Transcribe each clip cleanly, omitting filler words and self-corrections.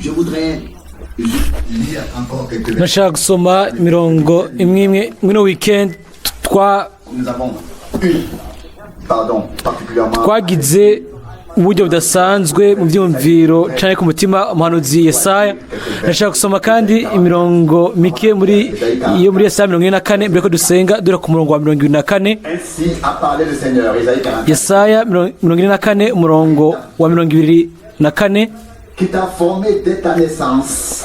Je voudrais juste lire encore quelques versets. Nashaka gusoma imirongo imwe imwe mwino weekend twa Nous avons eu, pardon, particulièrement twagize uburyo budasanzwe mu byumviro cyane ku mutima umuhanuzi Yesaya. Ndashaka gusoma kandi imirongo mike muri iyo muri Yesaya 44 mbere ko dusenga, dore ku murongo wa 74. Ainsi a parlé le Seigneur, Isaïe 44, Yesaya 44, umurongo wa 24. Qui t'a formé dès ta naissance,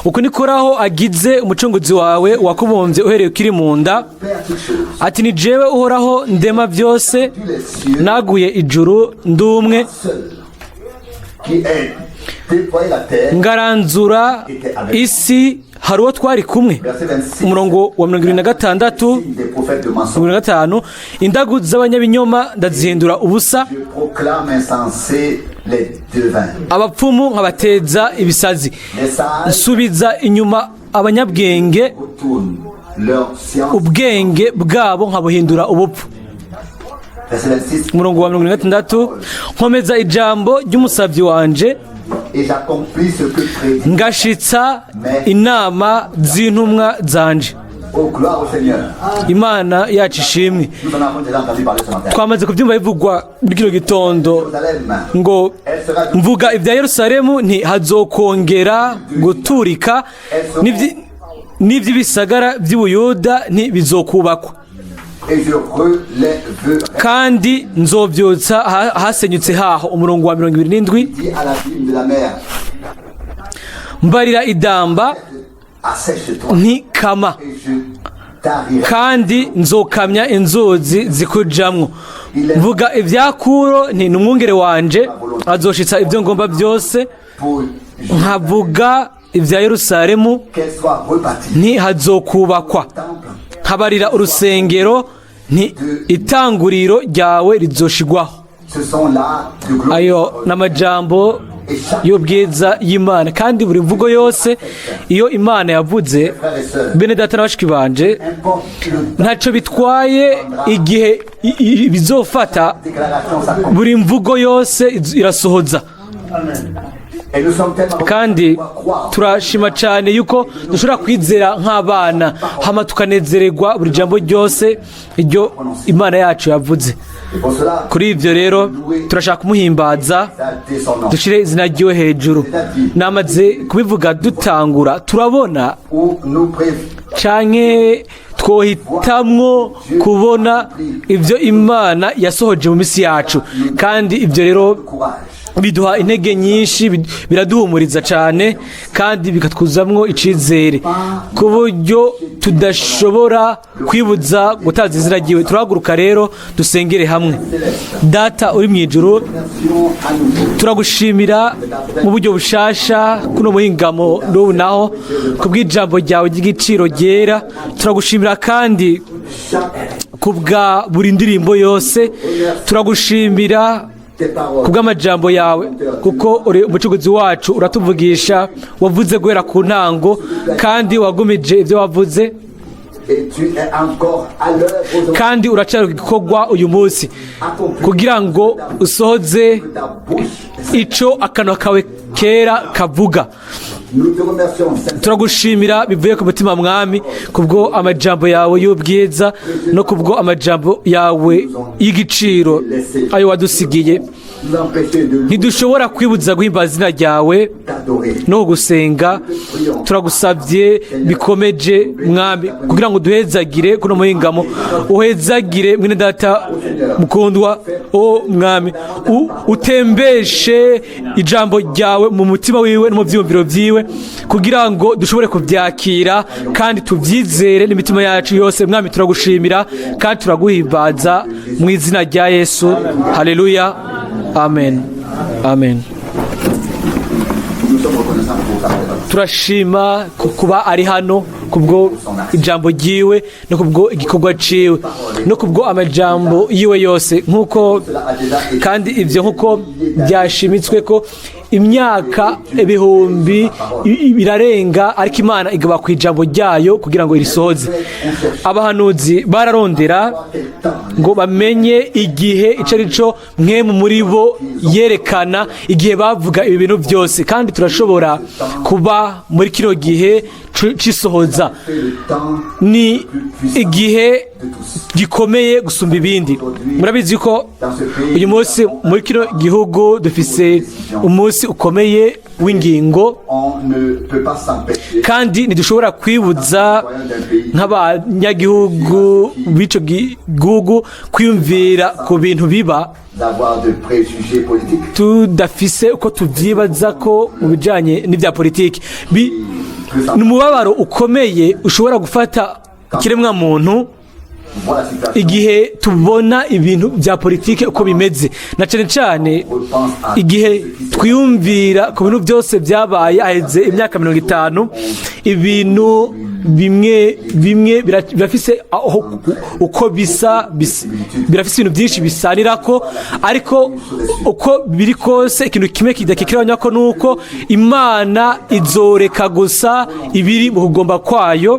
Uku niko Uhoraho agize, umucunguzi wawe, wakubumbye uhereye ukiri mu nda, Père toutes choses, ati: "Ni jewe Uhoraho ndema byose, tous les cieux, naguye ijuru ndumwe, seul, qui ai déployé la terre. Ngaranzura isi, hari uwo twari kumwe?" Verset 26, Umurongo wa 26. Signe des prophètes de mensonges. 25: "Indagu z'abanyabinyoma ndazihindura ubusa, Je proclame insensés les devins. abapfumu nkabateza ibisazi, Les sages nsubiza inyuma abanyabwenge, retournent leur science. ubwenge bwabo nkabuhindura ubupfu." Verset 26. Umurongo wa 66: "Nkomeza ijambo ry'umusabyi wanje, Et j'accomplis ce que prédit. ngashitsa inama z'intumwa zanje." Oh, gloire au Seigneur. Imana yacu ishimwe. Nous en avons déjà entendu parler ce matin. Twamaze kubyumva bivugwa muri kino gitondo Jérusalem, ngo elle sera mvuga ibya Yerusalemu nti hazokongera guturika, n'iby'ibisagara by'Ubuyuda nti bizokubakwa, et je relèverai. kandi nzobyutsa hasenyutse haho. Umurongo wa 27. Dis à l'abîme de la mer, Mbarira idamba assèche-toi, nti kama, et je tarirai. kandi nzokamya inzuzi zikujamwo. Mvuga ibya Kuro nti ni umwungere wanje, azoshitsa ibyo ngomba byose, Pour nkavuga ibya Yerusalemu qu'elle soit rebâtie. nti hazokubakwa, Temple nkabarira urusengero nti itanguriro ryawe rizoshigwaho. Ce sont là de gloire. Ayo ni amajambo y'ubwiza y'Imana, kandi buri mvugo yose iyo Imana yavuze, Frères et sœurs, bene data na bashiki banje, importe le ntacyo bitwaye igihe bizofata, déclaration s'accomplit. buri mvugo yose irasohoza. Et nous sommes tellement Kandi croire. turashima cyane yuko dushobora kwizera nk'abana, hama tukanezererwa buri jambo ryose iryo Imana yacu yavuze. Et pour cela, Kuri ibyo rero turashaka kumuhimbaza, exalter son nom. dushyire izina ryiwe hejuru. Namaze kubivuga dutangura, turabona Où nous préférons canke twohitamwo kubona ibyo Imana yasohoje mu minsi yacu, kandi ibyo rero courage. biduha intege nyinshi, biraduhumuriza cyane kandi bikatwuzamwo icizere ku buryo tudashobora kwibuza gutaza izina ryiwe. Turahaguruka rero dusengere hamwe. Data uri mu ijuru, Remercions à nouveau turagushimira mu buryo bushasha kuno muhingamo n'ubu naho kubw'ijambo ryawe ry'igiciro ryera. Turagushimira kandi chaque kubwa buri ndirimbo yose. Turagushimira tes paroles. kubw'amajambo yawe, kuko uri umucuguzi wacu, uratuvugisha. Wavuze guhera ku ntango kandi wagumije ibyo wavuze. Et tu es encore à l'œuvre aujourd'hui. Kandi uracyari igikorwa uyu munsi kugira ngo usohoze Ta bouche. ico akanwa kawe kera kavuga. Nous te remercions, Saint Turagushimira bivuye ku mutima, Mwami, kubwo amajambo yawe y'ubwiza no kubwo amajambo yawe y'igiciro ayo wadusigiye. Nous empêcher de Ntidushobora kwibuza guhimbaza izina ryawe t'adorer. no gusenga. Turagusabye bikomeje, Mwami, kugira ngo duhezagire kuno muhingamo, uhezagire mwene data mukundwa. O Mwami, utembeshe ijambo ryawe mu mutima wiwe no mu byiyumviro byiwe kugira ngo dushobore kubyakira kandi tubyizere n'imitima yacu yose. Mwami, turagushimira kandi turaguhimbaza mu izina rya Yesu. Haleluya, amen, amen. Nous sommes reconnaissants pour sa présence. Turashima ku kuba ari hano, kubwo ijambo ryiwe no kubwo igikorwa ciwe no kubwo amajambo yiwe yose, nkuko Cela a déjà été kandi ibyo nkuko byashimitswe ko Imyaka ibihumbi birarenga, ariko Imana igaba ku ijambo ryayo kugira ngo irisohoze. Abahanuzi bararondera Quel temps ngo bamenye igihe icyo ari cyo mwe muri bo yerekana igihe bavuga ibi bintu byose, kandi turashobora kuba muri kino gihe c'isohoza. Fait le temps Ni igihe gikomeye gusumba ibindi. Murabizi ko uyu munsi muri kino gihugu dufise umunsi ukomeye w'ingingo, On ne peut pas s'empêcher kandi ntidushobora kwibuza nk'abanyagihugu b'icyo gihugu kwiyumvira ku bintu biba d'avoir de préjugés politiques. tudafise uko tuvyibaza ko mu bijanye n'ibya politiki. Ni umubabaro ukomeye ushobora gufata ikiremwa muntu Voilà la situation. igihe tubona ibintu bya politiki uko bimeze, na cyane cyane igihe twiyumvira ku bintu byose byabaye aheze imyaka 50. Ibintu bimwe bimwe birafise aho uko bisa, birafise ibintu byinshi bisanirako, ariko uko biri kose ikintu kimwe kidakikiranya ko nuko Imana izoreka gusa ibiri mu kugomba kwayo,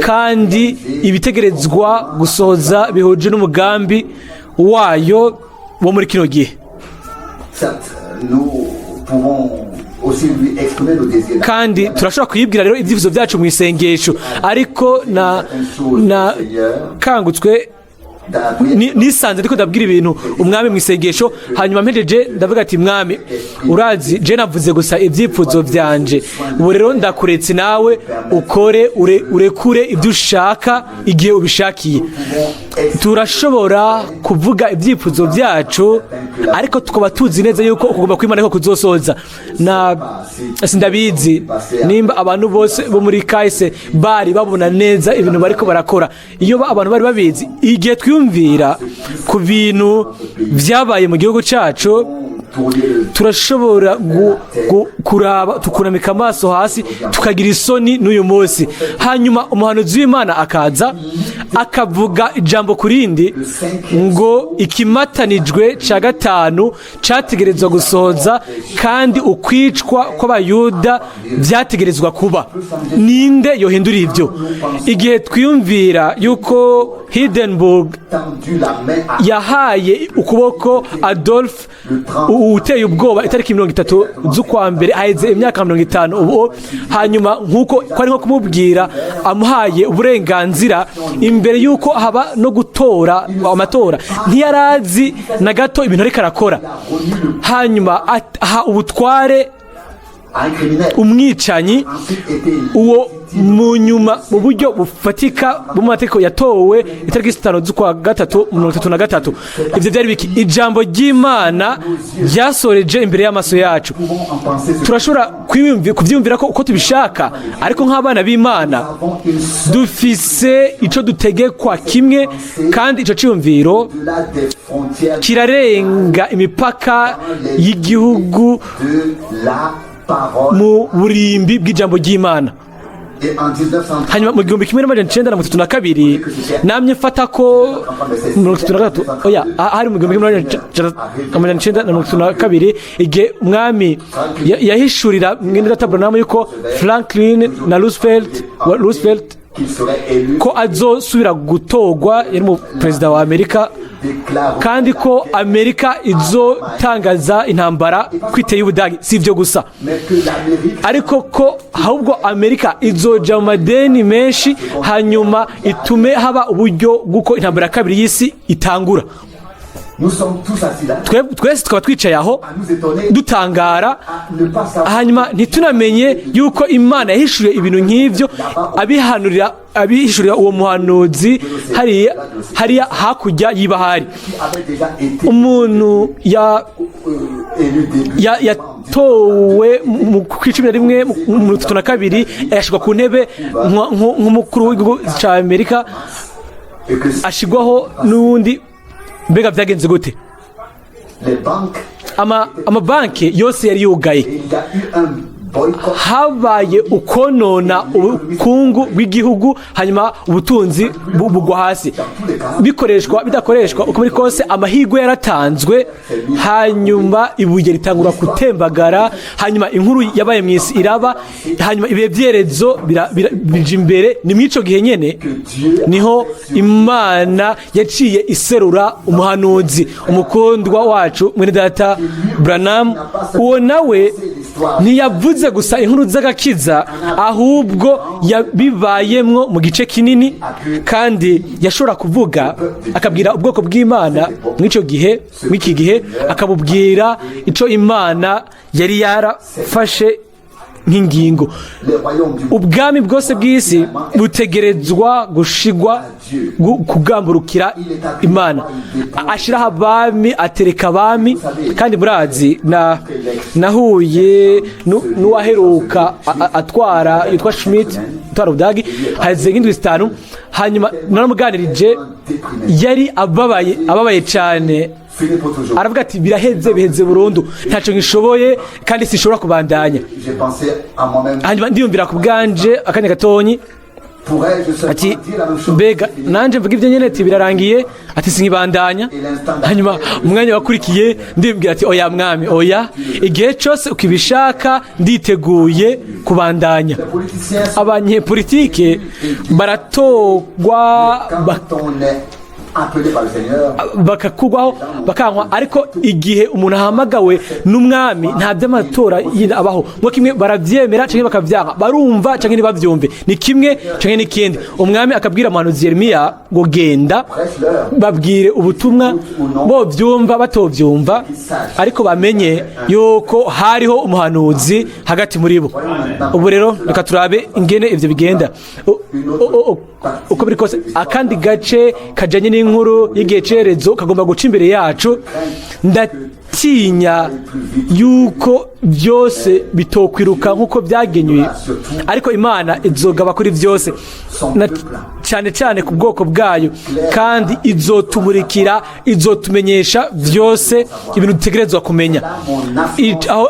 kandi ibitegerezwa gusohoza bihuje n'umugambi wayo wo muri kino gihe. Certes, nous pouvons aussi lui exprimer nos désirs. Kandi turashobora kuyibwira rero ibyifuzo byacu mu isengesho, ariko na kangutswe Dans la prière, nisanze ndiko ndabwira ibintu Umwami mu isengesho, hanyuma mpejeje ndavuga ati: "Mwami, urazi, je navuze gusa ibyifuzo vyanje. Ubu rero ndakuretse nawe ukore, urekure ibyo ushaka igihe ubishakiye." Turashobora kuvuga ibyifuzo byacu, ariko tukaba tuzi neza yuko ukugomba kw'Imana ariko kuzosoza. Na sindabizi nimba abantu bose bo muri kahise bari babona neza ibintu bariko barakora. Iyo abantu bari babizi, igihe twiyumvira ku bintu vyabaye mu gihugu cacu, tourner le turashobora kuraba tukunamika amaso hasi, tukagira isoni n'uyu munsi. Hanyuma umuhanuzi w'Imana akaza akavuga ijambo ku rindi ngo ikimatanijwe cya gatanu cyategerezwa gusohoza, kandi ukwicwa kw'Abayuda byategerezwa kuba. Ninde yohindura ibyo? Igihe twiyumvira yuko Hindenburg tendu la main à yahaye ukuboko Adolf uteye ubwoba itariki 30 z'ukwa mbere, aheze imyaka 50 ubu, hanyuma nk'uko ko ari nko kumubwira amuhaye uburenganzira imbere y'uko haba no gutora amatora, ntiyarazi na gato ibintu ariko arakora, hanyuma aha ubutware à un criminel. umwicanyi. Ensuite été Uwo mu nyuma mu buryo bufatika bwo mu mategeko yatowe itariki 5 z'ukwa gatatu 33. Ibyo byari biki? Ijambo ry'Imana ryasoreje imbere y'amaso yacu. Pouvons en penser ce Turashobora kubyiyumvira ko uko tubishaka, ariko nk'abana b'Imana avons une seule dufise ico dutegekwa kimwe, kandi ico ciyumviro au-delà des frontières kirarenga imipaka y'igihugu de la parole. mu burimbi bw'ijambo ry'Imana. Et en 1930, Hanyuma mu 1932, namye mfata ko 33, oya, hari mu 1932, igihe Umwami yahishurira mwene data Branham yuko Franklin na Roosevelt wa Roosevelt qu'il serait élu, ko azosubira gutorwa, yari mu perezida wa Amerika, déclare kandi ko Amerika izotangaza intambara kwiteye y'Ubudagi. Si ibyo gusa, mais que l'Amérique ariko ko ahubwo Amerika izoja mu madeni menshi, hanyuma itume haba uburyo bw'uko intambara ya kabiri y'isi itangura. Nous sommes tous assis là Twese tukaba twicaye aho à nous étonner, dutangara, à ne pas savoir hanyuma ntitunamenye yuko Imana yahishuye ibintu nk'ibyo, abihanurira, abihishurira uwo muhanuzi hariya hakurya y'ibahari, qui avait déjà été umuntu ya élu début yatowe mu ku 11 mu 32, yashyirwa ku ntebe nk'umukuru w'igihugu cya Amerika, et que ashyirwaho n'uwundi. Mbega byagenze gute? Les banques Amabanki yose yari yugaye. et il y a eu un Boycott. Habaye ukonona ubukungu bw'igihugu, hanyuma ubutunzi bugwa hasi. Bikoreshwa, bidakoreshwa, uko biri kose amahirwe yaratanzwe, hanyuma ibuye ritangura gutembagara, hanyuma inkuru yabaye mu isi iraba, hanyuma ibihe byerezo bija imbere. Ni mw'ico gihe nyene niho Imana yaciye iserura umuhanuzi umukundwa wacu, mwene data Branham. Uwo nawe ntiyavuze gusa inkuru z'agakiza, ahubwo yabibayemwo mu gice kinini, kandi yashobora kuvuga akabwira ubwoko bw'Imana mw'icyo gihe, mw'iki gihe, akabubwira ico Imana yari yarafashe nk'ingingo. Les royaumes du monde. Ubwami bwose bw'isi butegerezwa gushigwa kugamburukira Imana. Ashiraho abami, atereka abami. Kandi murazi, na nahuye n'uwaheruka atwara yitwa Schmidt, atwara Ubudagi, haheze nk'indwi 5. Hanyuma naramuganirije, yari ababaye, ababaye cyane. Fini pour toujours. Aravuga ati: "Biraheze, biheze burundu, ntacyo ngishoboye kandi sinshobora kubandanya." J'ai pensé à moi-même. Hanyuma ndiyumvira ku bwanje akanya gatonyi Pourrais-je seulement ati: dire la même chose? "Mbega nanje mvuga ibyo nyene?" Ati: "Birarangiye," ati: "Sinkibandanya." Hanyuma umwanya wakurikiye ndibwira ati: "Oya Mwami, oya, igihe cyose ukibishaka nditeguye kubandanya." Les politiciens sont Abanyepolitike baratogwa quand on est appelé par le Seigneur, bakakugwaho, bakankwa, ariko igihe umuntu ahamagawe n'Umwami nta by'amatora yindi abaho. Ngo kimwe barabyemera canke bakavyanka, barumva canke ntibavyumve, ni kimwe canke n'ikindi. Umwami akabwira umuhanuzi Yeremiya ngo: "Genda prêche-leur. babwire ubutumwa, bovyumva batovyumva, ariko bamenye yuko hariho umuhanuzi hagati muri bo." Ubu rero reka turabe ingene ivyo bigenda. Uko biri kose, akandi gace kajanye n'inkuru y'igihe cerezo kagomba guca imbere yacu. Ndatinya yuko byose bitokwiruka nk'uko byagenywe, ariko Imana izogaba kuri byose, cyane cyane ku bwoko bwayo, kandi izotumurikira, izotumenyesha byose ibintu dutegerezwa kumenya.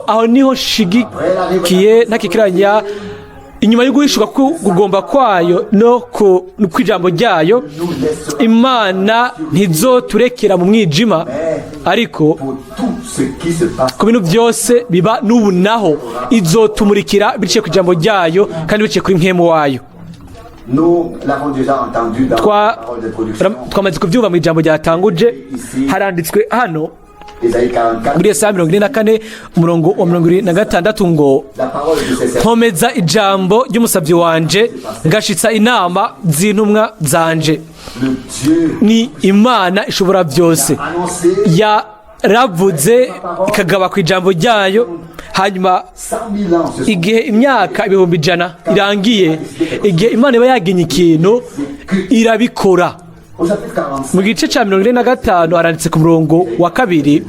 Aho niho shigikiye ntakikiranya inyuma yo guhishuka ku kugomba kwayo no ku kw'ijambo ryayo. Imana ntizoturekera mu mwijima, ariko Pour tout ce qui se passe, ku bintu byose biba n'ubu naho izotumurikira biciye ku ijambo ryayo kandi biciye kuri mpwemu wayo. Nous l'avons déjà entendu dans la parole d'introduction. Twamaze kubyumva mu ijambo ryatanguje. Haranditswe hano Ésaïe 44, muri Yesaya 44, umurongo wa 76 ngo: la parole de ses serviteurs. "Nkomeza ijambo ry'umusabyi wanje, ngashitsa inama z'intumwa zanje." Le Dieu Ni Imana ishobora byose. annoncé Yaravuze, ikagaba ku ijambo ryayo, hanyuma 100 000 ans se sont igihe imyaka 100,000 irangiye, igihe Imana iba yagenye ikintu, irabikora. Au chapitre 45, Mu gice cya 45 haranditse ku murongo wa 2,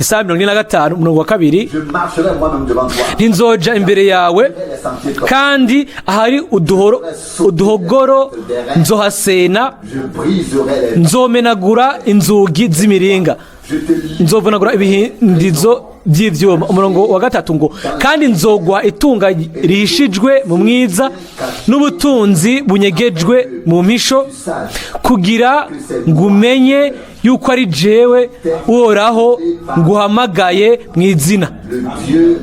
Yesaya 45, umurongo wa 2: Je marcherai moi-même devant toi. "Ntinzoja imbere yawe, Les sentiers tortus. kandi ahari uduhoro uduhogoro nzohasena, Je briserai les. nzomenagura inzugi z'imiringa, Je te nzovunagura ibihindizo by'ivyuma." Umurongo wa 3 ngo: "Kandi nzoguha itunga rihishijwe mu mwiza n'ubutunzi bunyegejwe mu mpisho, kugira ngo umenye yuko ari jewe Uhoraho nguhamagaye mu izina, Le Dieu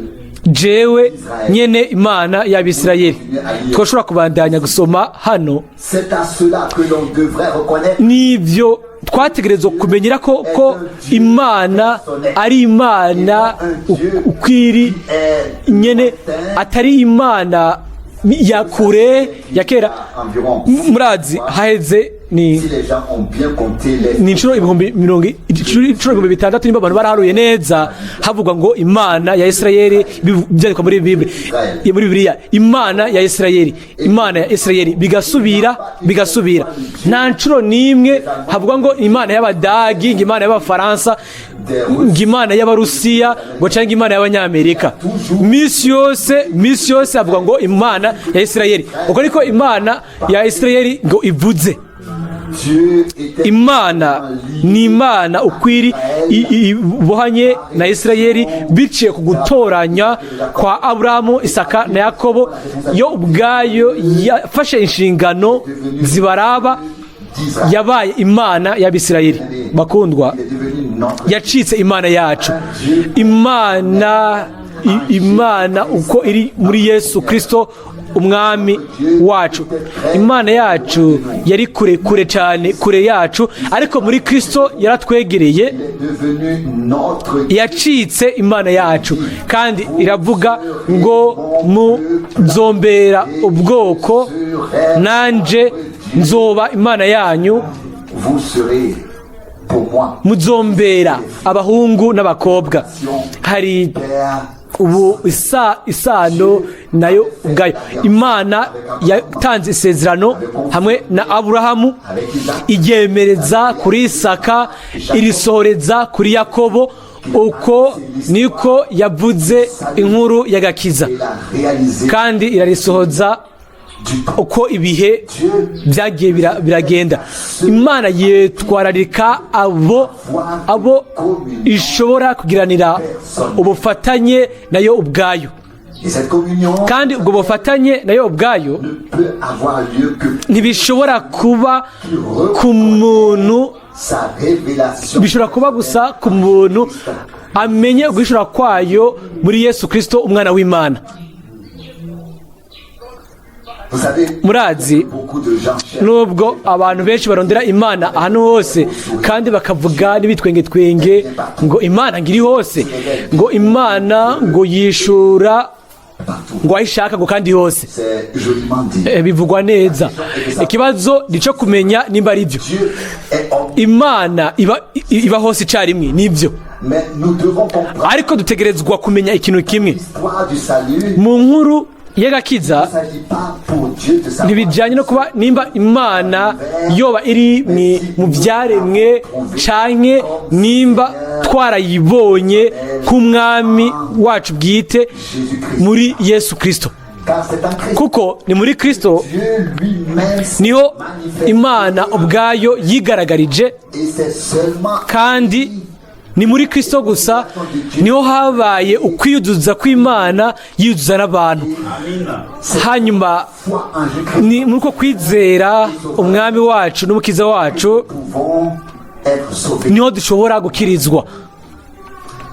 jewe nyene Imana y'Abisirayeli." Twashobora kubandanya gusoma hano. C'est à cela que l'on devrait reconnaître Nivyo twategerezwa kumenyera ko Imana ari Imana ukwiri nyene, atari Imana ya kure ya kera. Environ. Murazi, haheze ni Si les gens ont bien compté les ni inshuro ibihumbi mirongo, inshuro 6000, nimba abantu baraharuye neza, havugwa ngo Imana ya Isirayeli, byandikwa muri Bibiliya, muri Bibiliya, Imana ya Isirayeli, Imana ya Isirayeli, bigasubira bigasubira. Nta nshuro n'imwe havugwa ngo Imana y'Abadagi, ngo Imana y'Abafaransa, ngo Imana y'Abarusiya, ngo cyangwa Imana y'Abanyamerika. Misi yose, misi yose havuga ngo Imana ya Isirayeli. Uko niko Imana ya Isirayeli ngo ivuze. Dieu était Imana ni Imana ukwiri ibohanye na Isirayeli biciye ku gutoranya kwa Aburahamu, Isaka na Yakobo. Yo ubwayo yafashe inshingano zibaraba, d'Israël. yabaye Imana y'Abisirayeli. Bakundwa, Il est devenu notre yacitse Imana yacu, Imana Imana uko iri muri Yesu Kristo Umwami wacu. Imana yacu yari kure, kure cyane, kure yacu, ariko muri Kristo yaratwegereye. Il est devenu notre Yacitse Imana yacu, kandi iravuga ngo: "Muzombera ubwoko, nanje nzoba Imana yanyu." Vous serez pour moi Muzombera abahungu n'abakobwa. Hari Père. ubu isano nayo ubwayo. Imana yatanze isezerano hamwe na Aburahamu, Avec Isaac, iryemereza kuri Isaka, irisohoreza kuri Yakobo. Uko niko yavuze inkuru y'agakiza, et l'a réalisé kandi irarisohoza du temps. uko ibihe byagiye biragenda. Imana yitwararika abo ishobora kugiranira ubufatanye nayo ubwayo. Et cette communion Kandi ubwo bufatanye nayo ubwayo ne peut avoir lieu que ntibishobora kuba ku muntu, sa révélation. bishobora kuba gusa ku muntu amenye uguhishura kwayo muri Yesu Kirisito, Umwana w'Imana. Vous savez, Murazi, beaucoup de gens cherchent nubwo abantu benshi barondera Imana ahantu hose, kandi bakavuga n'ibitwengetwenge ngo Imana ngo iri hose, ngo Imana ngo yishura partout. ngo aho ishaka, ngo kandi hose. C'est joliment dit. Bivugwa neza. Ikibazo ni cyo kumenya nimba ari byo. Dieu est homme, Imana iba hose icyarimwe, nibyo. mais nous devons comprendre Ariko dutegerezwa kumenya ikintu kimwe. l'histoire du salut. Mu nkuru y'agakiza, Il ne s'agit pas pour Dieu de savoir ntibijyanye no kuba nimba Imana yoba iri mu byaremwe canke nimba twarayibonye nk'Umwami wacu bwite Jésus-Christ. muri Yesu Kirisito. Car c'est en Christ. Kuko ni muri Kirisito Dieu lui-même s'est niho manifesté. Imana ubwayo yigaragarije, Et c'est seulement kandi ni muri Kirisito gusa niho habaye ukwiyuzuza kw'Imana yiyuzuza n'abantu. Hanyuma foi en Jésus-Christ ni muri uko kwizera Umwami wacu n'Umukiza wacu nous pouvons être sauvés. niho dushobora gukirizwa.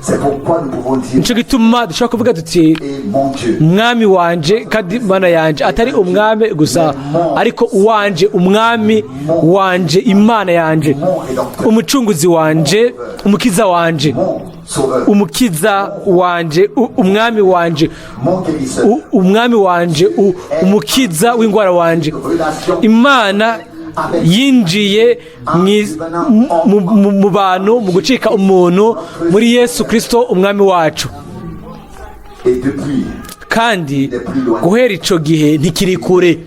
C'est pourquoi nous pouvons dire Nicyo gituma dushobora kuvuga tuti: et mon Dieu, "Umwami wanje kandi Mana yanje." Atari umwami gusa, ariko uwanje, Umwami wanje, Imana yanje, mon Rédempteur, Umucunguzi wanje, Umukiza wanje, mon Sauveur, Umukiza wanje, Umwami wanje, mon guérisseur. Umwami wanje, Umukiza w'indwara wanje. Relation Imana yinjiye mu bantu mu gucika umuntu muri Yesu Kirisito Umwami wacu. Et depuis, Kandi guhera ico gihe ntikiri kure,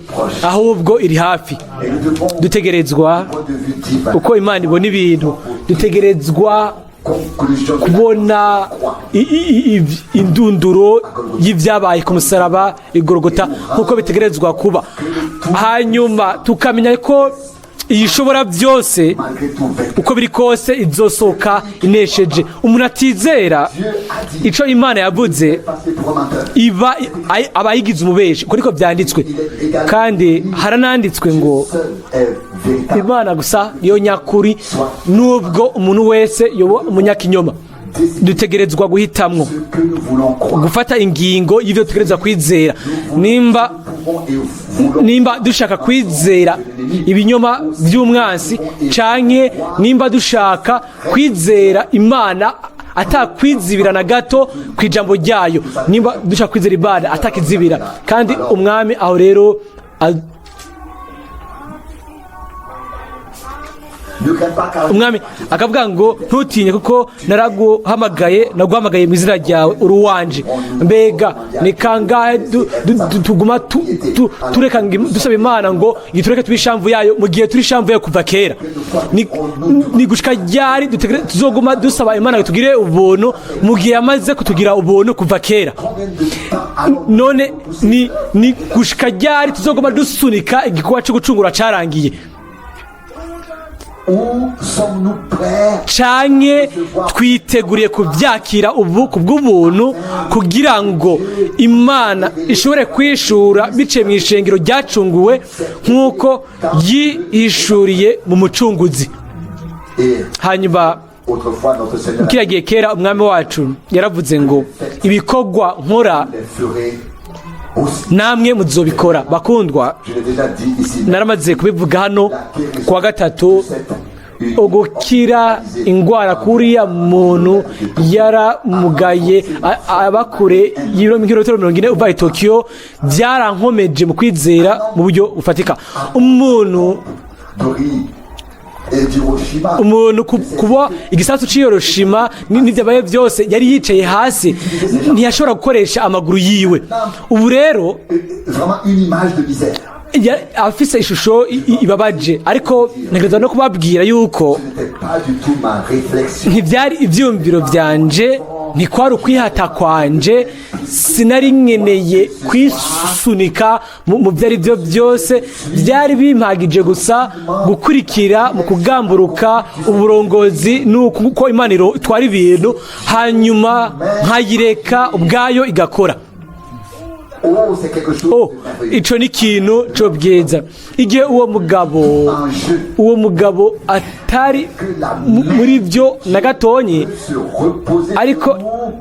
ahubwo iri hafi. Et nous devons, Dutegerezwa, point de vue divin, uko Imana ibona ibintu, dutegerezwa conclusion de la kubona indunduro y'ibyabaye ku musaraba igorogota nk'uko bitegerezwa kuba, hanyuma tukamenya ko iyishobora byose, malgré tout vaincu. uko biri kose, izosohoka inesheje. Umuntu atizera Dieu a dit, ico Imana yavuze, passer pour un menteur. iba aba yigize umubeshi, kuko niko byanditswe. Kandi harananditswe ngo: Seul est véritable. "Imana gusa niyo nyakuri, nubwo umuntu wese yoba umunyakinyoma." Dutegerezwa guhitamwo Ce que nous voulons croire. gufata ingingo y'ivyo dutegerezwa kwizera. Nimba Pouvons et voulons nimba dushaka kwizera ibinyoma by'umwansi, canke nimba dushaka kwizera Imana atakwizibira na gato ku ijambo ryayo, nimba dushaka kwizera Imana atakizibira. Kandi Umwami aho rero Ne crains pas car Umwami akavuga ngo: "Ntutinye, kuko naraguhamagaye, naguhamagaye mu izina ryawe, uri uwanje." Mbega ni kangahe tuguma tureka dusaba Imana ngo itureke tube ishamvu yayo, mu gihe turi ishamvu yayo kuva kera? Ni gushika ryari tuzoguma dusaba Imana ngo tugire ubuntu, mu gihe yamaze kutugira ubuntu kuva kera? Combien de temps allons None ni gushika ryari tuzoguma dusunika igikorwa cyo gucungura carangiye? Ou sommes-nous prêts Canke twiteguriye kubyakira ubu ku bw'ubuntu, kugira ngo Imana ishobore kwishura biciye mu ishengero ryacunguwe nk'uko yihishuriye mu Mucunguzi? Et Hanyuma autrefois, notre Seigneur kiriya gihe kera, Umwami wacu yaravuze ngo: "Ibikorwa nkora, les ferait aussi." namwe muzobikora." Bakundwa, Je l'ai déjà dit ici. naramaze kubivuga hano kuwa gatatu, ugukira indwara kuriya muntu yaramugaye aba kure y'ibirometero 40 uva i Tokiyo byarankomeje mu kwizera mu buryo bufatika. Umuntu Dori et d'Hiroshima. Umuntu kuba igisasu cy'i Hiroshima n'ibyabaye byose, yari yicaye hasi, ntiyashobora gukoresha amaguru yiwe. Ubu rero Vraiment une image de misère. Afise ishusho ibabaje, ariko ntegerezwa no kubabwira yuko Ce n'était pas du tout ma réflexion. ntibyari ibyiyumviro byanje, ntikwari ukwihata kwanje, sinari nkeneye kwisunika mu byo ari byo byose. Byari bimpagije gusa gukurikira mu kugamburuka uburongozi n'uko Imana itwara ibintu, hanyuma nkayireka ubwayo igakora. Oh, c'est quelque chose Oh, de merveilleux. ico ni ikintu co bwiza igihe uwo mugabo atari muri byo na gatonyi, Se reposer ariko sur nous.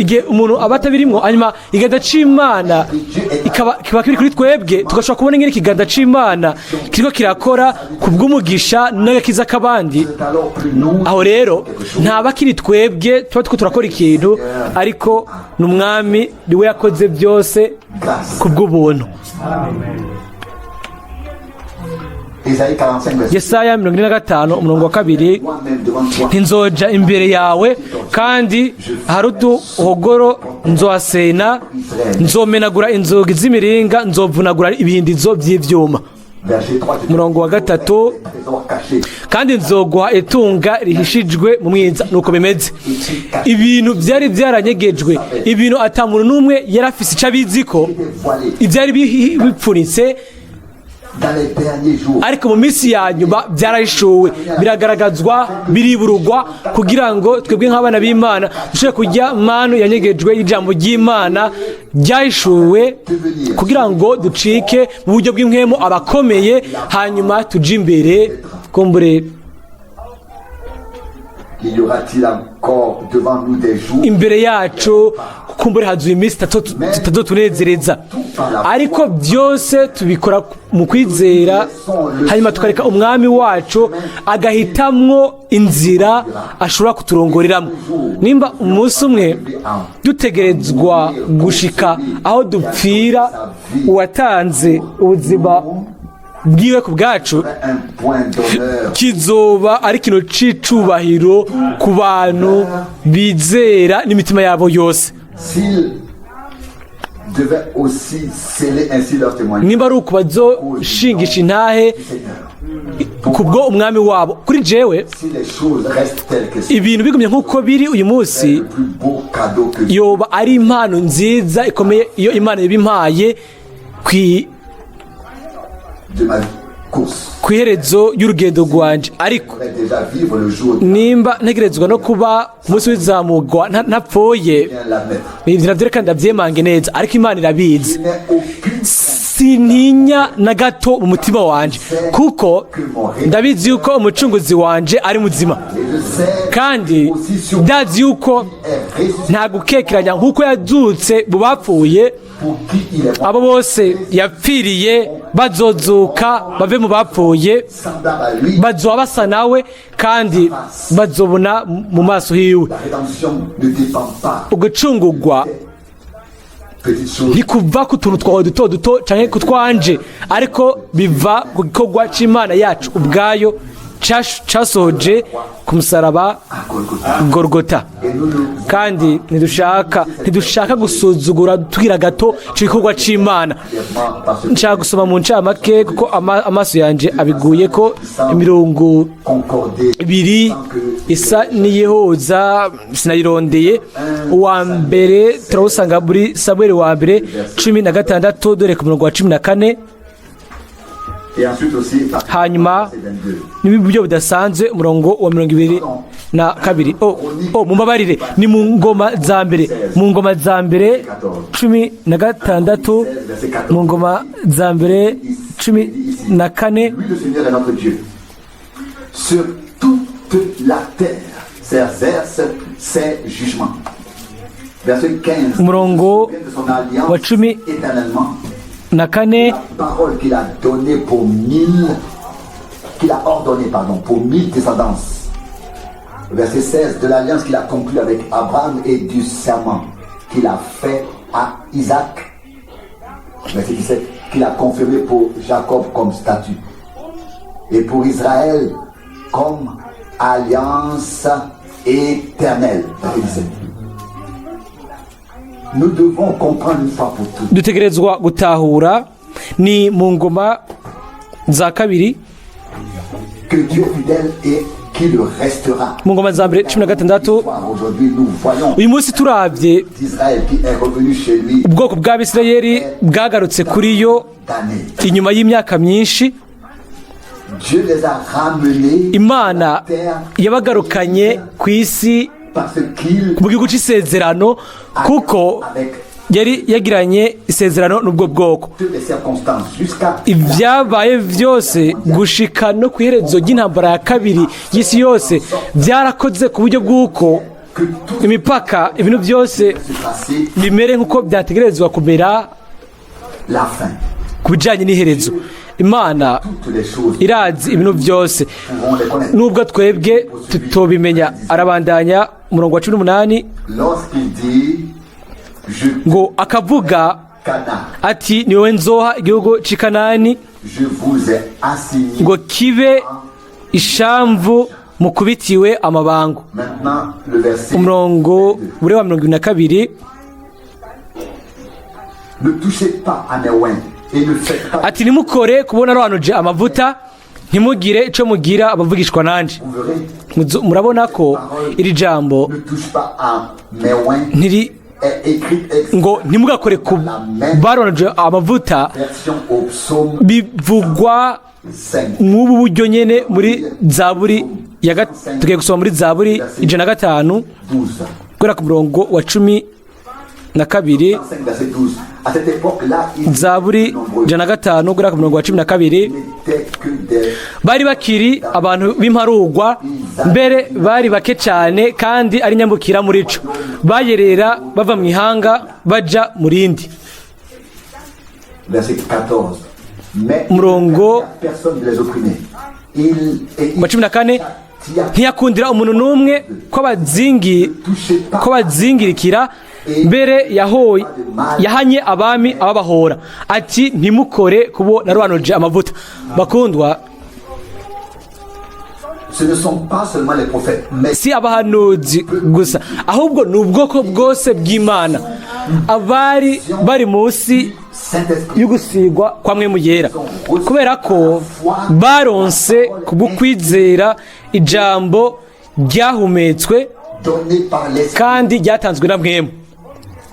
igihe umuntu aba atabirimwo, hanyuma ikiganza c'Imana kiba kiri kuri twebwe, tugashobora kubona ingene ikiganza c'Imana kiriko kirakora ku bw'umugisha n'agakiza k'abandi. C'est alors plus nous. Aho rero ntaba kiri twebwe tuba turiko turakora ikintu, ariko ni Umwami, niwe yakoze byose Grâce. ku bw'ubuntu. Ésaïe 45, verset Yesaya 45, umurongo wa 2: Moi-même devant toi. "Ntinzoja imbere yawe, kandi hari uduhogoro nzohasena, nzomenagura inzugi z'imiringa, nzovunagura ibihindizo by'ivyuma." Verset 3. Je Umurongo wa 3: trésor caché. "Kandi nzoguha itunga rihishijwe mu mwiza." Nuko bimeze, ibintu byari byaranyegejwe, ibintu ata muntu n'umwe yari afise icyo abiziko, Était voilé ibyari bipfunitse, dans les derniers jours. ariko mu minsi ya nyuma byarahishuwe, biragaragazwa, biriburugwa, kugira ngo twebwe nk'abana b'Imana dushobore kurya manu yanyegejwe y'ijambo ry'Imana ryahishuwe, kugira ngo ducike mu buryo bw'impwemu abakomeye, hanyuma tuje imbere kumbure. Il y aura-t-il encore devant nous des jours Imbere yacu kumbure hazuye iminsi itazotunezereza, ariko byose tubikora mu kwizera, hanyuma tukareka Umwami wacu agahitamwo inzira ashobora kuturongoreramo. Nimba umunsi umwe dutegerezwa gushika aho dupfira uwatanze ubuzima bwiwe ku bwacu, un point d'honneur kizoba ari ikintu c'icubahiro ku bantu bizera n'imitima yabo yose. S'ils devaient aussi sceller ainsi leur témoignage Nimba ari uku bazoshingisha intahe Seigneur. kubwo Umwami wabo, kuri jewe, Si les choses restent telles que c'est ibintu bigumye nk'uko biri uyu munsi, le plus beau cadeau que Dieu yoba ari impano nziza ikomeye iyo Imana yabimpaye de ma course ku iherezo y'urugendo rwanje. Ariko pourrait déjà vivre le jour de nimba ntegerezwa no kuba ku munsi w'izamurwa ntapfuye, bien l'admettre. ivyo navyo reka ndavyemange neza, ariko Imana irabizi. Je n'ai aucune Sintinya na gato mu mutima wanje, kuko ndabizi yuko Umucunguzi wanje ari muzima, et je sais kandi aussi sur ndazi yuko est ressuscité nta gukekeranya, nk'uko yazutse mu bapfuye, pour qui il est mort abo bose yapfiriye bazozuka bave mu bapfuye, semblable à lui. bazoba basa nawe kandi bazobona mu maso hiwe. La rédemption ne dépend pas Ugucungurwa petites choses. ntikuva ku tuntu twawe duto duto canke ku twanje, ariko biva ku gikorwa c'Imana yacu ubwayo casohoje ku musaraba À Golgotha. Gorgota. Et nous ne Kandi ntidushaka gusuzugura tugira gato ico gikorwa c'Imana. voulons parce que Nshaka gusoma mu ncamake, kuko amaso yanje abiguye ko imirongo concorder ibiri isa n'iyihuza, sinayirondeye. Uwa mbere turawusanga muri Samuel wa mbere 16, dore ku murongo wa 14. Et ensuite aussi, Hanyuma, verset 22. N'uburyo budasanzwe, umurongo wa 22. Oh, mumbabarire, ni mu Ngoma za Mbere, mu Ngoma za Mbere 16, mu Ngoma za Mbere 14. Lui, le Seigneur est notre Dieu. Sur toute la terre s'exercent ses jugements. Verset 15. Umurongo Il se souvient de son alliance wa cumi éternellement. na kane. La parole qu'il a donnée pour 1000, qu'il a ordonnée, pardon, pour 1000 descendances. Verset 16, de l'alliance qu'il a conclue avec Abraham et du serment qu'il a fait à Isaac. Verset 17, qu'il a confirmé pour Jacob comme statut et pour Israël comme alliance éternelle. Verset 17. Nous devons comprendre une fois pour toutes Dutegerezwa gutahura, ni mu Ngoma za Kabiri, que Dieu est fidèle et qu'il le restera. Mu Ngoma za Mbere 16. Aujourd'hui, nous voyons Uyu munsi turabye d'Israël qui est revenu chez lui ubwoko bw'Abisirayeli bwagarutse kuri yo d'années. Inyuma y'imyaka myinshi. Dieu les a ramenés Imana à la terre yabagarukanye ku isi, parce qu'il mu gihugu cy'isezerano, kuko avec yari yagiranye isezerano n'ubwo bwoko. Toutes les circonstances jusqu'à Ibyabaye byose gushika no ku iherezo ry'intambara ya kabiri y'isi yose byarakoze ku buryo bw'uko que tout imipaka, ibintu byose se passer bimere nk'uko byategerezwa kumera la fin. Ku bijyanye n'iherezo, Imana Toutes les choses, irazi ibintu byose, pouvons les connaître. Nubwo twebwe tutobimenya. Arabandanya, umurongo wa 18, Lorsqu'il dit, je ngo akavuga Canaan, ati: "Ni wowe nzoha igihugu cy'i Kanani je vous ai assigné. ngo kibe ishamvu mukubitiwe amabango." Maintenant, le verset. Umurongo buri wa 22. Ne touchez pas à mes oints et ne faites pas. Ati: "Ntimukore ku bo narobanuje amavuta, ntimugire icyo mugira abavugishwa nanje." Vous verrez, Murabona ko iri jambo ne touche pas à mes oints ntiri est écrit ex ngo ntimugakore ku barobanuje amavuta version au psaume bivugwa 5. mw'ubu buryo nyene muri Zaburi ya tugiye gusoma, muri Zaburi 105, 12. guhera ku murongo wa 12. 5, verset 12. À cette époque-là, ils Zaburi nombreux 105, guhera ku murongo wa 12. n'étaient que des Bari bakiri abantu b'imparugwa, mbere bari bake cyane, kandi ari nyambukira muri co, bayerera bava mu ihanga baja mu rindi. Verset 14. Mais Umurongo personne ne les opprimait. Il, et il wa 14: ntiyakundira umuntu n'umwe touchait pas ko bazingirikira, mbere yahoye yahanye abami ababahora, ati: "Ntimukore kubo narobanuje amavuta." Bakundwa, Ce ne sont pas seulement les prophètes, mais si abahanuzi gusa, ahubwo ni ubwoko bwose bw'Imana, abari bari munsi Saint-Esprit y'ugusigwa kwa Mpwemu Yera, kubera ko baronse kubwo kwizera ijambo ryahumetswe donné par l'Esprit. kandi ryatanzwe na Mpwemu.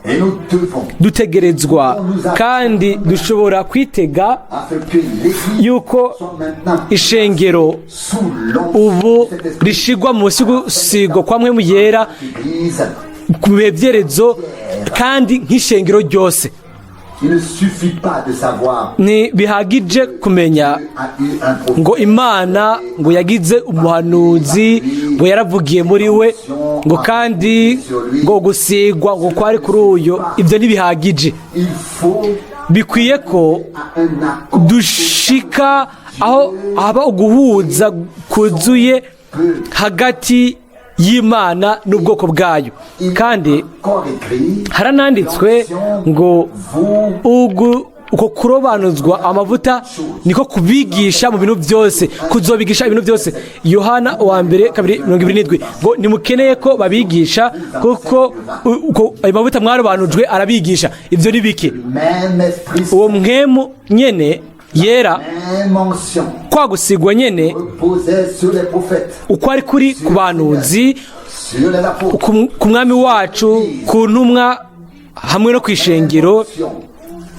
Et nous devons, Dutegerezwa kandi dushobora kwitega afin que l'Église yuko soit maintenant ishengero sous l'onction ubu du Saint-Esprit. rishigwa munsi y'ugusigwa kwa Mpwemu Yera Église, ku bihe byerezo kandi nk'ishengero ryose. Il ne suffit pas de savoir Ntibihagije kumenya a eu un prophète. ngo Imana ngo yagize umuhanuzi, ngo yaravugiye muri we, ngo kandi ngo gusigwa ngo kwari kuri uyu. Ibyo ntibihagije. Il faut Bikwiye ko à un accord dushika aho haba uguhuza kuzuye hagati y'Imana n'ubwoko bwayo. Kandi encore écrit harananditswe ngo vous uko kurobanuzwa amavuta niko kubigisha mu bintu byose, kuzobigisha ibintu byose. Yohana wa mbere 2:27 ngo: "Ntimukeneye ko babigisha, kuko ayo mavuta mwarobanujwe arabigisha." Ibyo ni bike. Même esprit, Uwo Mpwemu nyene Yera, même onction kwa gusigwa nyene reposait sur les prophètes, uko ari kuri ku bahanuzi, sur les apôtres. ku Mwami wacu, ku ntumwa hamwe no ku ishengero. Onction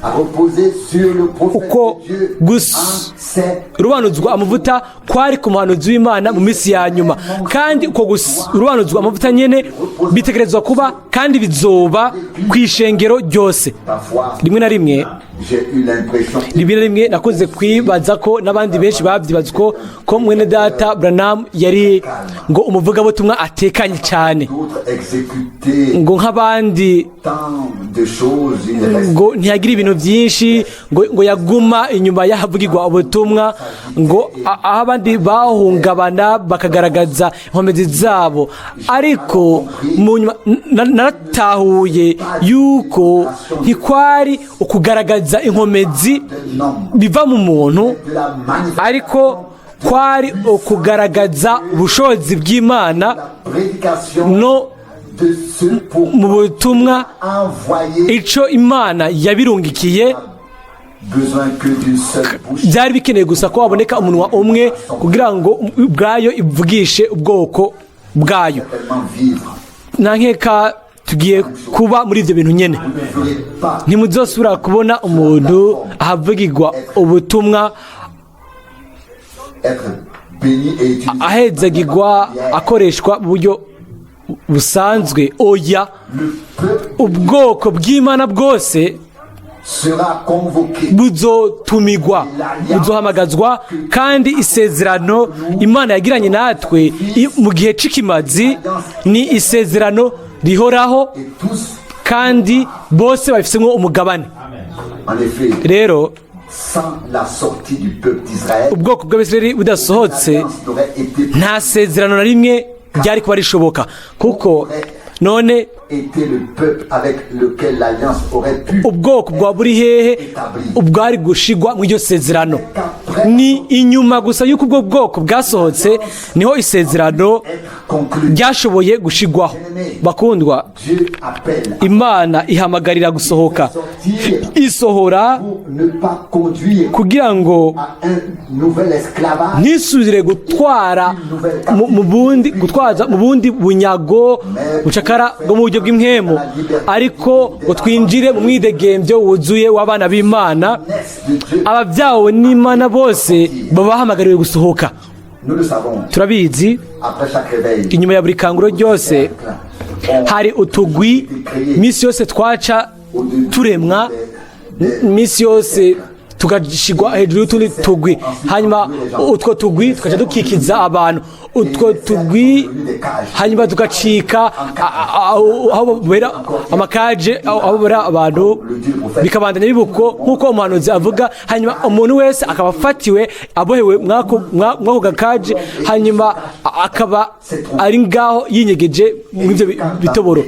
A reposé sur le prophète Uko de Dieu en ses rubanuzwa amavuta kwari ku muhanuzi w'Imana mu minsi ya nyuma, kandi uko rubanuzwa amavuta nyene bitegerezwa kuba kandi bizoba ku ishengero ryose. Parfois, Rimwe na rimwe, j'ai eu l'impression rimwe na rimwe nakunze kwibaza ko n'abandi benshi babyibaza ko mwene data Branham yari ngo umuvugabutumwa atekanye cyane, d'autres exécutaient ngo nk'abandi, tant de choses, il reste ngo ntiyagira ibintu byinshi, ngo yaguma inyuma y'ahavugirwa ubutumwa, ngo aho abandi bahungabana bakagaragaza inkomezi zabo. Ariko mu nyuma naratahuye yuko ntikwari ukugaragaza inkomezi d'un homme, biva mu muntu, de la manifestation ariko kwari ukugaragaza ubushobozi bw'Imana la prédication no de ce pour mu butumwa envoyer ico Imana yabirungikiye. besoin que d'une seule bouche. Byari bikeneye gusa ko haboneka umunwa umwe kugira ngo ubwayo ivugishe ubwoko bwayo. Tellement vivre. Nta nkeka tugiye kuba muri ibyo bintu nyene. Vous ne verrez pas Ntimuzosubira kubona umuntu ahavugirwa ubutumwa être béni et utilisé. ahezagirwa, akoreshwa mu buryo busanzwe. Oya. Le peuple Ubwoko bw'Imana bwose sera convoqué. buzotumigwa, buzohamagazwa, kandi isezerano Imana yagiranye natwe mu gihe c'ikimazi ni isezerano rihoraho, Et tous, kandi bose babifisemo umugabane. en effet, Rero sans la sortie du peuple d'Israël, ubwoko bw'Abisirayeli budasohotse, l'alliance n'aurait été, nta sezerano na rimwe ryari kuba rishoboka, kuko none été le peuple avec lequel l'alliance aurait pu ubwoko bwa buri hehe ubwari gushigwa mu iryo sezerano? Ni inyuma gusa y'uko ubwo bwoko bwasohotse niho isezerano être conclue. ryashoboye gushigwaho. Bakundwa, Dieu appelle à Imana ihamagarira gusohoka, sortir isohora pour ne pas conduire kugira ngo à un nouvel esclavage, ntisubire gutwara mu bundi, gutwaza mu bundi bunyago, bucakara bwo mu buryo bw'impwemu, ariko ngo twinjire mu mwidegembyo wuzuye w'abana b'Imana. naissent de Dieu. Ababyawe n'Imana bose baba bahamagariwe gusohoka. Nous le savons, Turabizi, après chaque réveil, inyuma ya buri kanguro ryose hari utugwi. Iminsi yose twaca turemwa, iminsi yose tugashyirwa hejuru y'utundi tugwi, hanyuma utwo tugwi tukaca dukikiza abantu, utwo tugwi hanyuma tugacika aho babera amakaje, aho babera abantu, bikabandanya bibuko nk'uko umuhanuzi avuga. Hanyuma umuntu wese akaba afatiwe, abohewe mwako gakaje, hanyuma akaba ari ngaho yinyegeje mw'ivyo bitoboro,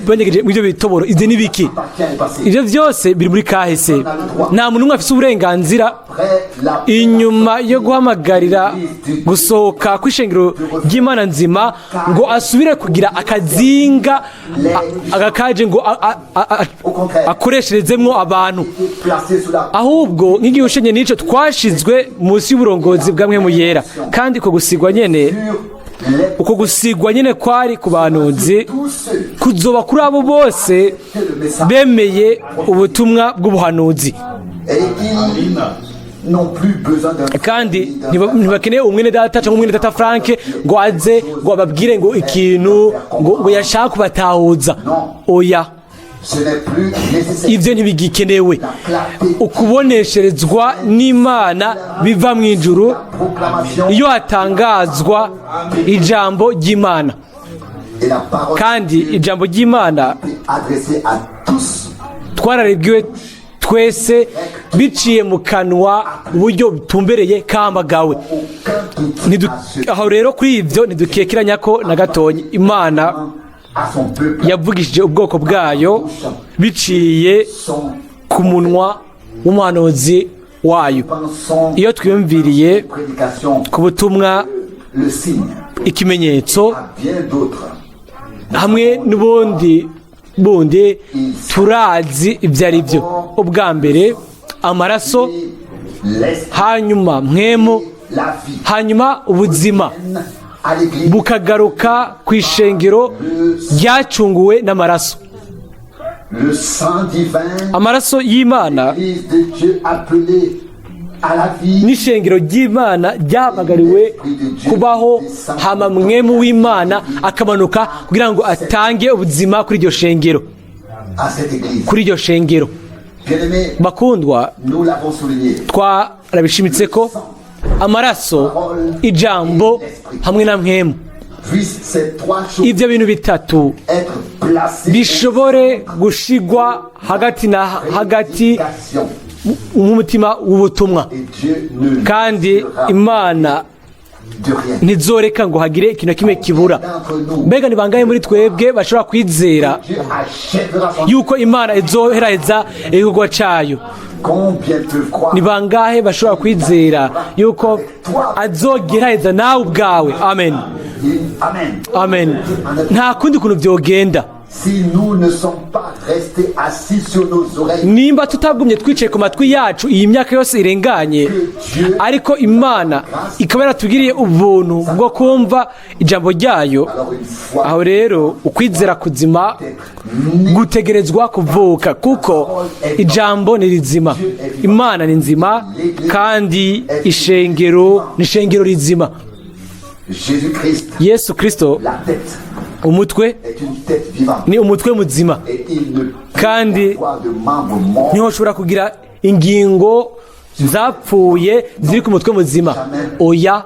banyegeje mw'ivyo bitoboro. Ivyo ni biki? Appartient au passé. Ivyo byose biri muri kahise. Nta muntu n'umwe afise uburenganzira Après la inyuma yo guhamagarira gusohoka kw'ishengero ry'Imana nzima ngo asubire kugira akazinga, agakaje ngo akoresherezemwo abantu. Placé sous la Ahubwo nk'igihe n'ico twashizwe munsi y'uburongozi bwa Mpwemu Yera, kandi uko gusigwa nyene, sur les uko gusigwa nyene kwari ku bahanuzi, tous ceux kuzoba kuri abo bose que le message bemeye ubutumwa bw'ubuhanuzi. Et ils n'ont plus besoin d'un Kandi ntibakeneye umwene data cyangwa umwene data Frank ngo aze ngo ababwire ngo ikintu ngo yashaka kubatahuza. Oya. Ce n'est plus nécessaire. Ibyo ntibigikenewe. La clarté, Ukubonesherezwa n'Imana biva mu ijuru la proclamation iyo hatangazwa ijambo ry'Imana, et la parole kandi ijambo ry'Imana est adressée à tous twararibwiwe twese biciye mu kanwa uburyo butumbereye kahamagawe. Aucun doute à ce Aho rero kuri ibyo ntidukekeranya ko na gatonya Imana à son peuple yavugishije ubwoko bwayo biciye son ku munwa w'umuhanuzi wayo. Pensons Iyo twiyumviriye prédication ku butumwa le signe ikimenyetso à bien d'autres hamwe n'ubundi bundi, turazi ibyo ari byo. Ubwa mbere amaraso, l'esprit, hanyuma mpwemu, la vie hanyuma ubuzima à l'église bukagaruka ku ishengero ryacunguwe n'amaraso. Le sang divin, Amaraso y'Imana l'Église de Dieu appelée à la vie, n'ishengero ry'Imana ryahamagariwe kubaho, hama Mpwemu w'Imana akamanuka kugira ngo atange ubuzima kuri iryo shengero, à cette Église. kuri iryo shengero. Bien-aimés, Bakundwa, nous l'avons souligné. twarabishimitse ko amaraso, ijambo hamwe na Mpwemu, Puissent ces trois choses ibyo bintu bitatu être placées bishobore gushigwa hagati na hagati prédication. nk'umutima w'ubutumwa. Et Dieu ne Kandi laissera Imana de rien. ntizoreka ngo hagire ikintu na kimwe kibura. Mbega ni bangahe muri twebwe bashobora kwizera Dieu achèvera son. yuko Imana izoheraheza igikorwa cayo? Combien peuvent croire Ni bangahe bashobora kwizera yuko azogeraheza nawe ubwawe? Amen. Amen. Amen. Nta kundi kuntu byogenda. Si nous ne sommes pas restés assis sur nos oreilles, Nimba tutagumye twicaye ku matwi yacu iyi myaka yose irenganye, ariko Imana ikaba yaratugiriye ubuntu bwo kumva ijambo ryayo, alors une foi aho rero ukwizera kuzima gutegerezwa kuvuka, kuko ijambo ni rizima, Imana ni nzima, kandi ishengero ni ishengero rizima. Jésus-Christ, Yesu Kirisito, la tête, umutwe, est une tête vivante. ni umutwe muzima. Et il ne peut Kandi y avoir de membres morts. Niho ushobora kugira ingingo zapfuye ziri ku mutwe muzima. Oya.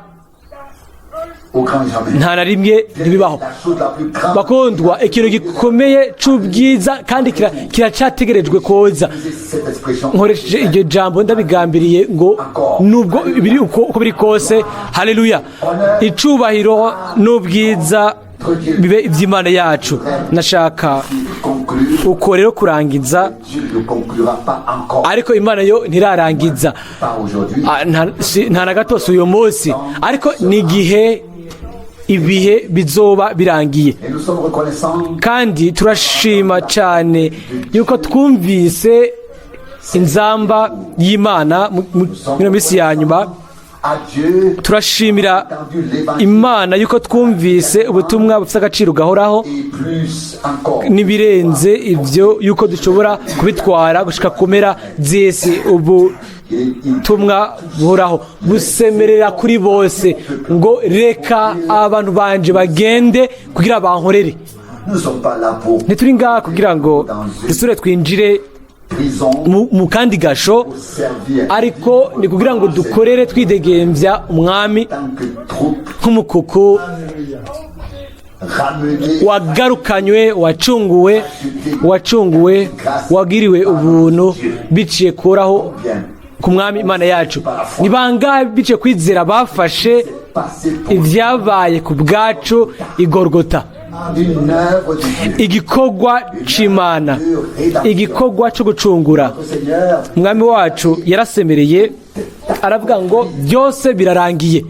Au grand jamais. Nta na rimwe, ntibibaho. La chose la plus grande, Bakundwa, ikintu gikomeye c'ubwiza kandi kiracategerejwe koza. cette expression, Nkoresheje iryo jambo ndabigambiriye ngo nubwo biri uko biri kose, haleluya, icubahiro n'ubwiza bibe iby'Imana yacu. Nashaka conclure, uko rero kurangiza. Dieu ne conclura pas encore, Ariko Imana yo ntirarangiza. pas aujourd'hui. Ah, nta na gato, si uyu munsi, ariko ni igihe ibihe bizoba birangiye. Et nous sommes reconnaissants Kandi turashima cyane yuko twumvise inzamba y'Imana muri minsi ya nyuma. À Dieu, Turashimira entendu l'évangile Imana yuko twumvise ubutumwa bufite agaciro gahoraho, et plus encore. n'ibirenze ibyo, yuko dushobora kubitwara gushika ku mpera z'isi. Ubutumwa buhoraho busemerera kuri bose ngo: "Reka abantu banje bagende kugira bankorere." Nous ne sommes pas là pour Ntituri ngaha kugira ngo dusubire twinjire prison mu kandi gasho, pour servir ariko ni kugira ngo dukorere twidegembya Umwami tant que troupe nk'umukuku ramenée wagarukanywe, wacunguwe, wagiriwe ubuntu biciye kuraho bien ku Mwami Imana yacu. Ni bangahe biciye kwizera bafashe passé pour ibyabaye ku bwacu igorogota? Une œuvre de Dieu. Igikorwa c'Imana, igikorwa cyo gucungura. Seigneur, Umwami wacu yarasemereye aravuga ngo: "Byose birarangiye."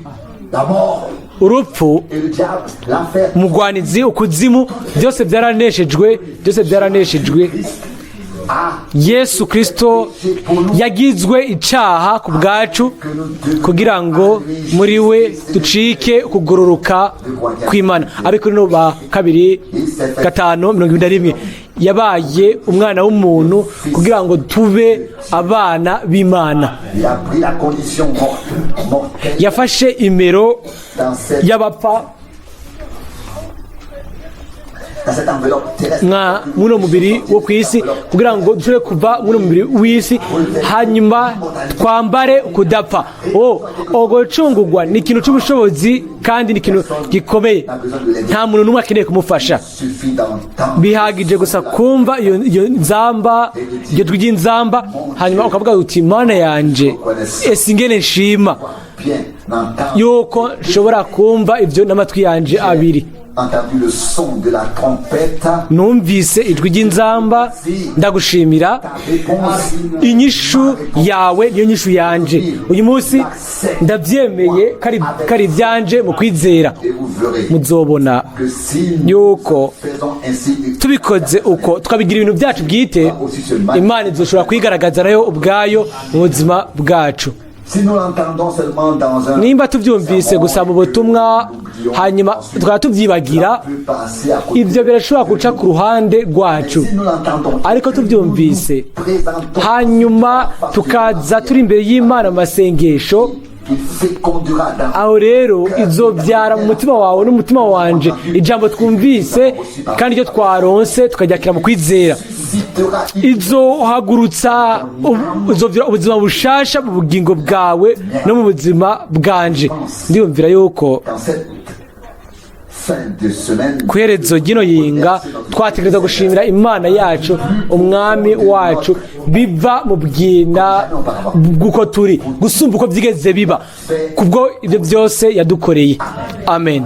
la mort Urupfu, et le diable, l'enfer, umugwanizi, ukuzimu, byose byaraneshejwe, byose byaraneshejwe. A Yesu Kirisito yagizwe icyaha ku bwacu kugira ngo muri we ducike kugororoka kw'Imana. Abakorinto ba kabiri 5:21: yabaye umwana w'umuntu kugira ngo tube abana b'Imana. Il a pris la condition mortelle Yafashe imero dans cette, y'abapfa dans cette enveloppe terrestre. Nka muno mubiri wo ku isi, kugira ngo dushobore kuva muno mubiri w'isi, hanyuma twambare kudapfa. O gucungurwa ni ikintu cy'ubushobozi kandi ni ikintu gikomeye. Nta muntu n'umwe akeneye kumufasha. Suffit d'entendre Bihagije gusa kumva iyo nzamba, iryo jwi ry'inzamba, hanyuma ukavuga uti: "Mana yanje, ese ingene nshima bien entendre, yuko nshobora kumva ibyo n'amatwi yanje abiri." entendu le son de la trompette, Numvise ijwi ry'inzamba, ndagushimira. Ta réponse Inyishu yawe niyo nyishu yanje uyu munsi. Ndabyemeye ko ari ibyanje mu kwizera. Et vous verrez Muzobona que si nous yuko faisons ainsi, tubikoze uko, tukabigira ibintu byacu bwite, Imana izoshobora kwigaragaza nayo ubwayo mu buzima bwacu. Si nous l'entendons seulement dans un Nimba tubyumvise gusa mu butumwa, hanyuma tukaba tubyibagira, peut passer à côté. ibyo birashobora guca ku ruhande rwacu. Si nous l'entendons, Ariko tubyumvise, présentons hanyuma tukaza turi imbere y'Imana mu masengesho, qu'il fécondera dans aho rero izobyara mu mutima wawe n'umutima wanje ijambo twumvise kandi iryo twaronse tukaryakira mu kwizera. Suscitera une Izohagurutsa izovyura ubuzima bushasha mu bugingo bwawe no mu buzima bwanje. Ndiyumvira yuko dans cette fin de semaine ku iherezo ry'ino yinga twategereza gushimira Imana yacu, Umwami wacu, biva mu bwina bw'uko turi, gusumba uko byigeze biba, kubwo ibyo byose yadukoreye. Amen.